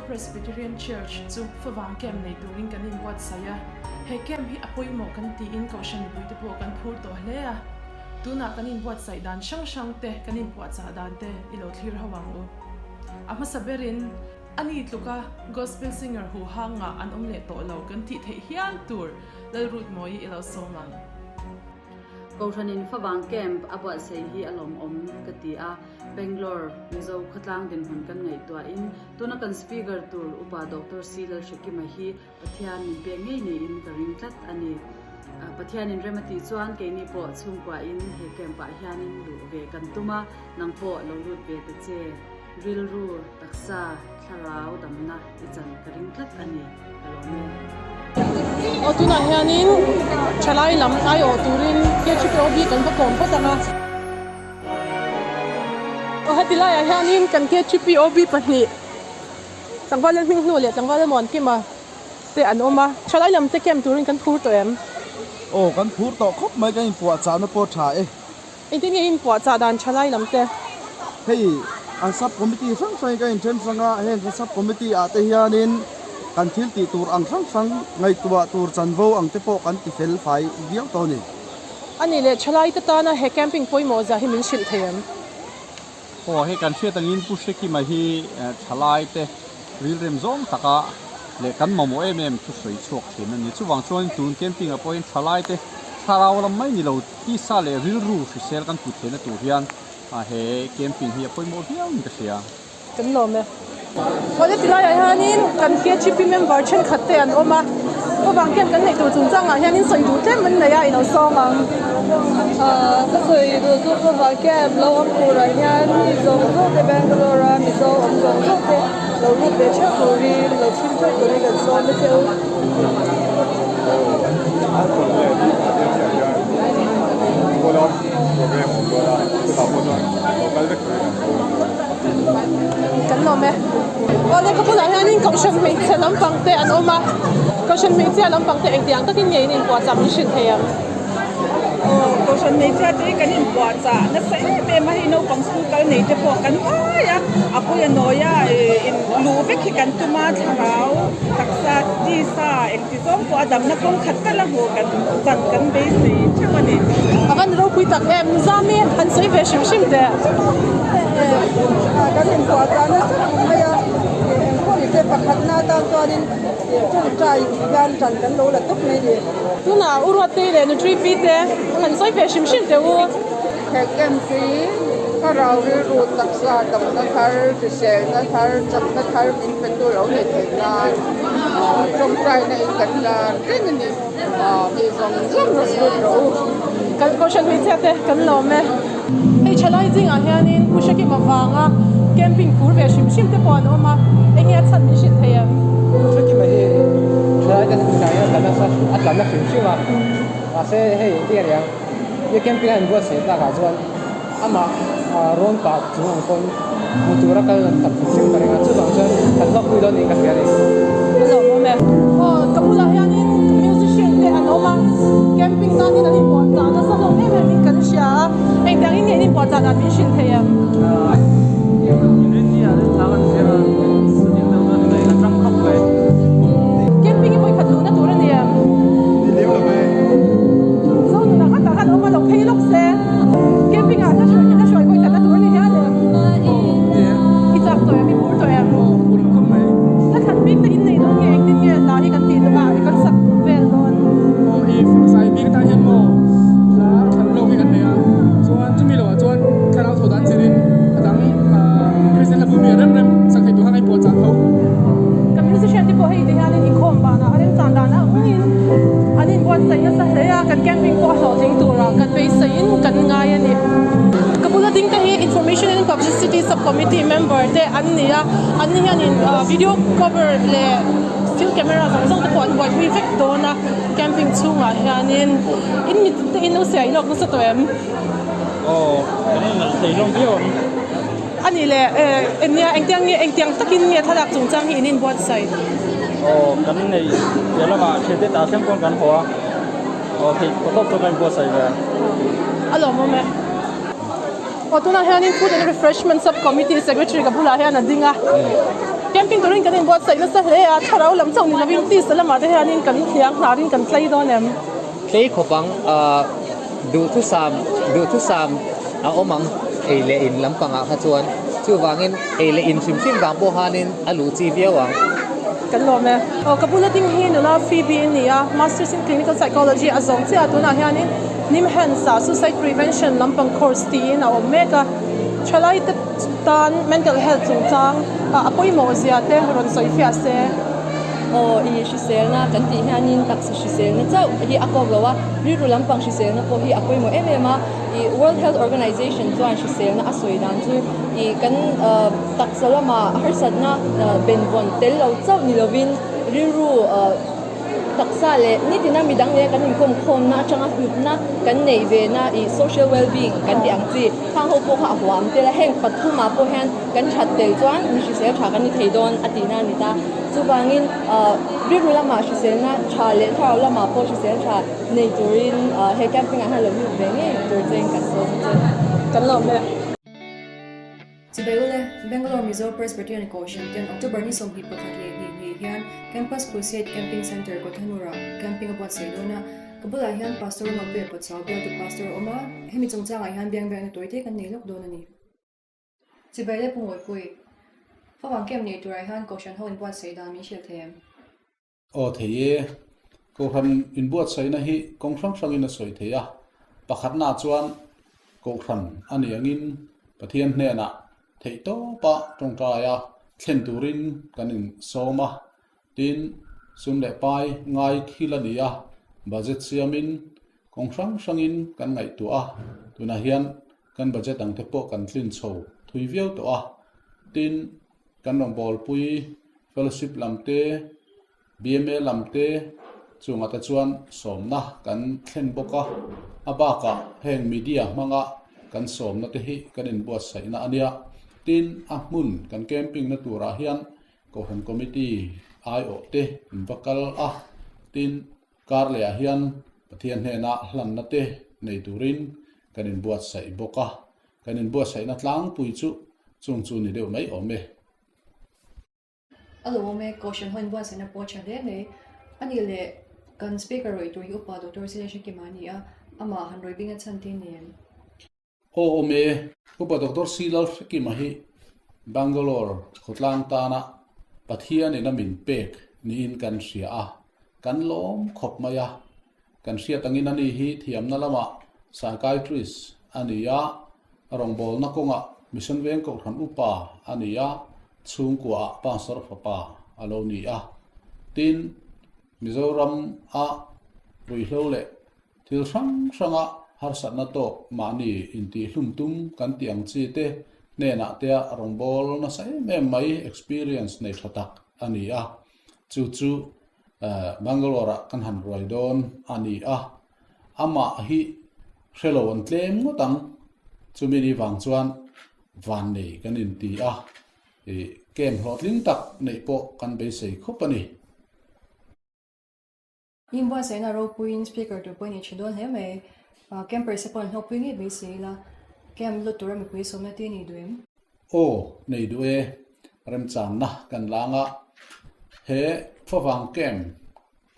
Presbyterian Church chu favang camp nei turin kan inbuatsaih a. He camp hi a pawimawh kan tiin Kohhran mipuite pawh kan phur tawh hle a. Tunah kan inbuatsaih dan hrang hrang te, kan inpuahchah dan te i lo thlir ho ang u. A hmasa berin, ani tluka Gospel singer huhangah an awm leh tawh lo kan tih theih hial tur Lalrutmawii i lo sawm ang. Kohhranin favang camp a buatsaih hi a lawmawm ka ti a, Bangalore Mizo khawtlang dinhmun kan ngaihtuahin tuna kan speaker tur Upa Doctor C Lalhrekima hi Pathian min pek ngei niin ka ring tlat a ni. Pathianin rem a tih chuan keini pawh chhungkuain he camp ah hianin luh ve kan tum a, nang pawh lo lut ve ta che. Rilru, taksa, thlarau damna i chan ka ring tlat a ni, ka lawm e. Aw tunah hianin thalai lam aiawh turin KHPOB kan va kawm phawt ang a. Aw heti laiah hianin kan KHPOB pahnih tlangval Lalhming hnu leh tlangval Lalmuankima te an awm a. Thalai lam te camp turin kan phur tawh em? Aw kan phur tawh khawp mai, kan inpuahchahna pawh tha e. Engtin nge inpuahchah dan tha lai lam te? Hei an sub committee hrang hrangin ka inthen hrang a, heng kan sub committee ah te hianin kan thil tih tur ang hrang hrang ngaihtuah tur chanvo ang te pawh kan ti fel fai viau tawh a ni. A nih leh thalai te tana he camping pawimawh zia hi min hrilh thei em? Aw hei kan hriat angin Pu Hrekima hi thalai te rilrem zawng taka leh kan mamawh em em thu sawi chhuak thin a ni. Chuvang chuan tun camping ah pawhin thalai te thlarau lam mai ni lo Tisa leh rilru hrisel kan put theihna tur hian he camping hi a pawimawh viau in ka hria. Kan lawm e. Awle tilaiah hianin kan KGP member thenkhat te an awm a, khawvang camp kan neih tur chungchangah hianin sawi duh tlem an nei a, i lo sawm ang. Ka sawi duh chu khawvang camp lo awm turah hian mi zawng zawng te Bangalore a Mizo awm zawng zawng te lo lut ve theuh turin lo chhim theuh turin kan sawm a che u. Kan lawm e. Awle ka bulah hianin kohhran hmeichhe lampang te an awm a, kohhran hmeichhia lampang te engtiang takin nge in inpuahchah min hrilh thei ang? Aw kohhran hmeichhia te hi kan inpuahchah nasa em em a, hei naupang school kal nei te pawh kan vai a, a pawi a nawi a in luh vek hi kan tum a, thlarau taksa tisa engti zawng pawh a damna kawng khat tal a hmuh kan chan kan beisei theuh a ni. A van ropui tak em, Zami han sawi ve hrim hrim teh. Kan inpuahchah nasa khawp mai a, engpawh ni se pakhatna atan chuanin Tawngtai hian ṭan kan lo la tawp mai ni. Tunah U Ruattei leh Nutri Pi te han sawi ve hrim hrim teh u. He camp hi thlarau rilru taksa damna thar, hriselna thar, chakna thar min petu lo nei theih nan tawngtaina in kan hlan reng a ni. Mi zawng zawng rawn lut rawh u. Kan Kohhran hmeichhia te kan lawm e. Hei thalai zingah hianin Pu Hrekima vanga camping phur ve hrim hrim te pawh an awm a, enge a chhan min hrilh thei em? Pu Hrekima hi thalai te chhungchang hian a tlan nasa a tlan na hrim hrim a, mahse hei engtin a niang he camping a inbuatsaih tlakah chuan amah rawn pah chung ang pawn hmu tura kal an tam hrim hrim ka ring a, chuvang chuan kan hlawkpui dawn niin ka hria a ni. A lawmawm e. Aw ka bulah hianin musician te an awm a, camping tanin an inbuatchah nasa hlawm em em in kan hria a, engtiang in nge an inbuatchah dan min hrilh thei em? Camping hi vawikhat luhna tur a ni em? Zonunah kha tah khan awm a lo phei lawk se. Camping ah hla hruai hla hruai vawikhatna tur a ni hial em? I chak tawh em? I phur tawh em? Hla thlan bik te in nei dawn nge engtin nge hla hi kan tih duh a kan sak vel dawn? Aw i zai bik atan hian maw hla thlan lawk hi kan nei a chuan chumi loah chuan thlarau thaw dan chirin a dang Kristian hla bumi a rem rem sak thei tur kha kan inpuahchah tho. Kan musician te pawh hei ti hianin inkhawm banah a remchan danah ungin an inbuatsaih nasa hle a, kan camping pawh a hlawhtling turah kan beisaiin kan ngai a ni. Ka bula ding te hi Information and Publicity Sub Committee member te an ni a, an ni hianin video cover leh still camera zawng zawng te pawh an buaipui vek dawn a, camping chhungah hianin in mit te in lo siai lawk nasa tawh em? Aw, kan in nalh thei hlawm viau ang. A nih leh eng nia engtiang nge engtiang takin nge thlalak chungchang hi in inbuatsaih? Aw, kan nei piah lamah thiante tah thleng pawn kan haw a, aw theih tawh tawp chuan kan inbuatsaih ve. A lawmawm e. Aw tunah hianin Food and Refreshment Sub Committee Secretary ka bulah hian a ding a. Camping turin kan inbuatsaih nasa hle a, thlarau lam chauh ni lovin tisa lamah te hianin kan hliang hnarin kan tlei dawn em? Tlei khawp ang, duhthusam duhthusam a awm ang ei leh in lampangah kha chuan chuvangin ei leh in hrim hrim vang pawh khanin a luh chi viau ang. Kan lawm e. Aw ka bula ding hi nula Phoebe a ni a, Masters in Clinical Psychology a zawm chiah a, tunah hianin NIMHANS ah Suicide Prevention lampang course tiin a awm mek a, thalai te tan mental health chungchang a pawimawh zia te rawn sawi fiah se. Aw i hriselna kan tih hianin taksa hriselna chauh hi a kawk lo a, rilru lampang hriselna pawh hi a pawimawh em em a. I World Health Organization chuan hriselna a sawi dan chu i kan taksa lama harsatna benvawn tel lo chauh ni lovin rilru taksa leh nitina midang leh kan inkawm khawmna atanga hlutna kan neih ve na i social well-being kan tih ang chi khang ho pawh kha a huam tel a, heng pathumah pawh hian kan that tel chuan mi hrisel tha kan ni thei dawn a tihna a ni ta. Chuvangin rilru lamah hriselna tha leh thlarau lamah pawh hrisel tha nei turin he camping ah hian lo lut ve ngei tur cheng kan sawm che. Kan lawm e. Chibai ule, Bangalore Mizo Presbyterian Kohhran ten October ni 21 leh hnih hnih hian Campus Crusade Camping Centre Kothanur-ah camping a buatsaih dawn a. Ka bulah hian Pastor Mapue Pachau bialtu Pastor a awm a, hemi chungchangah hian biangbiakna tawi te kan nei lawk dawn a ni. Chibai le Pu Ngawipui, Favang camp nei turah hian Kohhran ho inbuatsaih dan min hrilh thei em? Aw thei e, Kohhran inbuatsaihna hi kawng hrang hrangin a sawi thei a, pakhatnaah chuan Kohhran a nih angin Pathian hnenah theihtawpa tawngtaia thlen turin kan insawm a, tin sum leh pai ngai thil a ni a, budget siamin kawng hrang hrangin kan ngaihtuah a, tunah hian kan budget ang te pawh kan tlin chho thui viau tawh a, tin Kan rawngbawlpui fellowship lam te, bma lam te chungah te chuan sawmna kan thlen bawk a, a bakah heng media hmanga kan sawmna te hi kan inbuatsaihna a nia. Tin, a hmun kan camping na turah hian Kohhran Committee aiawh te an va kal a, tin kar lehah hian Pathian hnena hlanna te nei turin kan inbuatsaih bawk a. Kan inbuatsaihna tlangpui chu chung chu ni deuh mai awm e. A lo awm e, Kohhran ho inbuatsaihna pawh a tha hle mai. A nih leh kan Speaker rawih tur hi Upa Doctor Silesh Kima a ni a, amah han rawih bing a chhan te ni em? Aw awm e, Upa Doctor Silal Hrekima hi Bangalore khawtlang tana Pathianin a min pek niin kan hria a, kan lawm khawp mai a. Kan hriat angin ani hi thiamna lamah psychiatrist a ni a, rawngbawlna kawngah Mission Veng Kohhran Upa a ni a, chhungkuaah Pastor fapa a lo ni a. Tin, Mizoram a ruihhlo leh thil hrang hranga harsatna tawk mahni intihhlum tum kan tih ang chi te hnenah tea rawngbâwl nasa em em mai experience nei tha tak a ni a. Chu chu Bangalore-ah kan han ruai dawn a ni a, amah hi hre lo an tlem ngawt ang. Chumi ni vang chuan vannei kan inti a, ih camp hlawhtling tak neih pawh kan beisei khawp a ni. Hnim buatsaihna ropuiin speaker tur pawh i nei tha dawn hle mai. Campers te pawh an hlawkpui ngei beisei ila camp lut tura mipui sawmna te i nei duh em? Aw, nei duh e. Remchanna kan lang a, he favang camp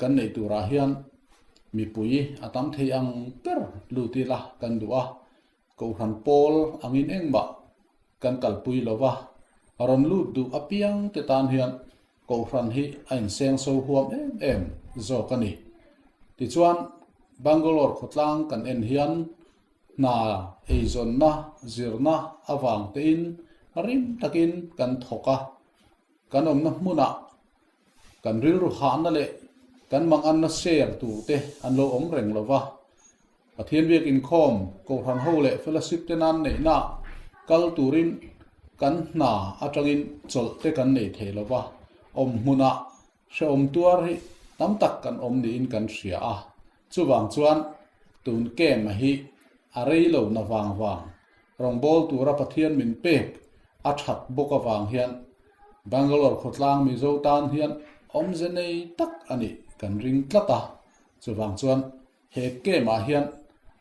kan neih turah hian mipui a tam thei ang ber lut ila kan duh a, Kohhran pawl angin engmah kan kalpui lo va, rawn lut duh apiang te tan hian Kohhran hi a inseng so huam em em zawk a ni. Tichuan, Bangalore khawtlang kan en hian hna eizawnna, zirna avang tein rim takin kan thawk a, kan awmna hmunah kan rilru hahna leh kan manganna share tur te an lo awm reng lo va, Pathian biak inkhawm, Kohhran ho leh fellowship te nan neihna kal turin kan hna atangin chawlh te kan nei thei lo va, awm hmunah hrehawm tuar hi tam tak kan awm niin kan hria a. Chuvang chuan tun camp hi a rei lo na vang vang rawngbâwl tura Pathian min pek a that bawk avang hian Bangalore khawtlang Mizo tan hian awmze nei tak a nih kan ring tlat a. Chuvang chuan He camp ah hian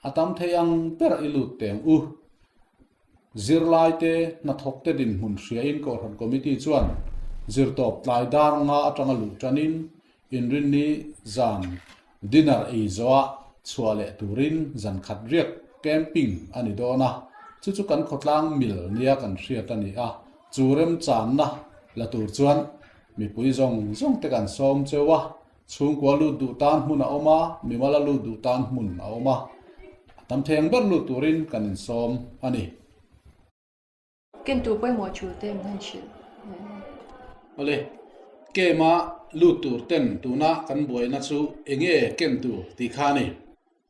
a tam thei ang ber i lut teng u. Zirlai te, hnathawk te dinhmun hriain Kohhran Committee chuan Zirtawp tlai dar nga atanga luh tanin Inrinni zan dinner ei zawhah chhuah leh turin zan khat riak camping a ni dawn a, chu chu kan khawtlang mil nia kan hriat a ni a, chu remchanna la tur chuan mipui zawng zawng te kan sawm cheu a, chhungkua lut duh tan hmun a awm a, mimala lut duh tan hmun a awm a, a tam theng ber lut turin kan insawm a ni. Ken tur pawimawh thu te min han hrilh. Awle, Camp-a lut tur ten tuna kan buaina chu enge ken tur tih kha a ni.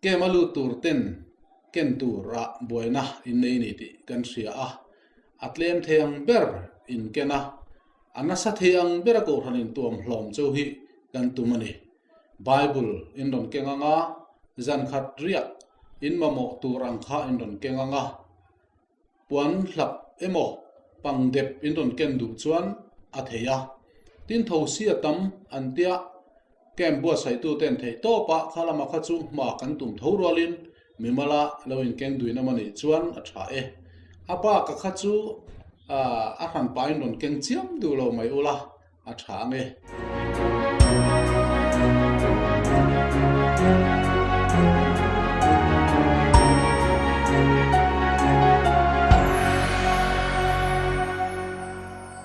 Camp-a lut tur ten ken turah buaina in nei ni tih kan hria a, a tlem thei ang ber in ken a, a nasa thei ang bera kohhran in tuam hlawm cheu hi kan tum a ni. Bible in rawn keng ang a, zan khat riak in mamawh tur ang kha in rawn keng ang a, Puan hlap emaw pang dep in rawn ken duh chuan a thei a. Tin tho si a tam an tia camp buatsaihtu ten theih tawp a kha lama kha chu hma kan tum tho rualin mimala lo in keng duin awm a nih chuan a tha e. A bak a kha chu a hran pahin rawn keng chiam duh lo mai ula a tha ang e.